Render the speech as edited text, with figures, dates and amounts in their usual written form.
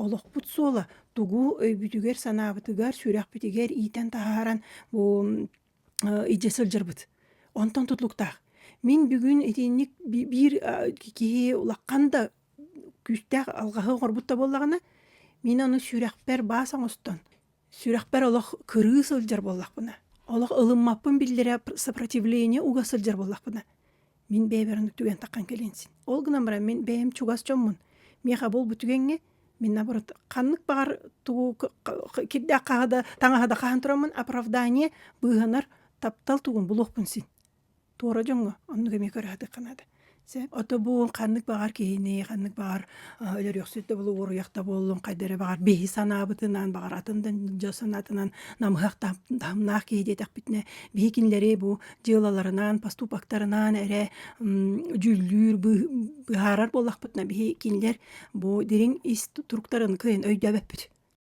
Олохпут суола тугу өйбүтүгэр-санаабытыгар, сүрэхпитигэр иитэн таһааран бу илдьэ сылдьарбыт. Онтон тутулуктаах. Мин бүгүн итинник биир киһи улахан да күүстээх алҕаһы оҥорбут да буоллаҕына, мин ону сүрэхпэр баас оҥостон, сүрэхпэр олох кырыы сылдьар буоллахпына, олох ылыммаппын биллэрэ сопротивление уга сылдьар буоллахпына, мин бэйэбэр оннук түгэн таххан кэлиэн син. Ол гынан баран мин бэйэм чугас дьоммун, миэхэ буолбут түгэҥҥэ мин наоборот ханнык баҕар тугу кирдээх хаһа да таҥаһа да хаһан тураммын оправдание быыһанар таптал тугун булуохпун син. Туора дьоҥҥо оннук эмиэ көрө сатыахха наада. Ото бу ханнык баҕар киһини, ханнык баҕар өлөрүөхсүт да буолуо, уоруйах да буоллун, хайда эрэ баҕар биһи санаабытынан, баҕар атын да дьон санаатынан намыһах таһымнаах киһи диэтэхпитинэ, биһи кинилэри бу дьыалаларынан, поступоктарынан эрэ дьүүллүүр, быһаарар буоллахпытына, биһи кинилэр бу дириҥ ис туруктарын кыайан өйдөөбөппүт.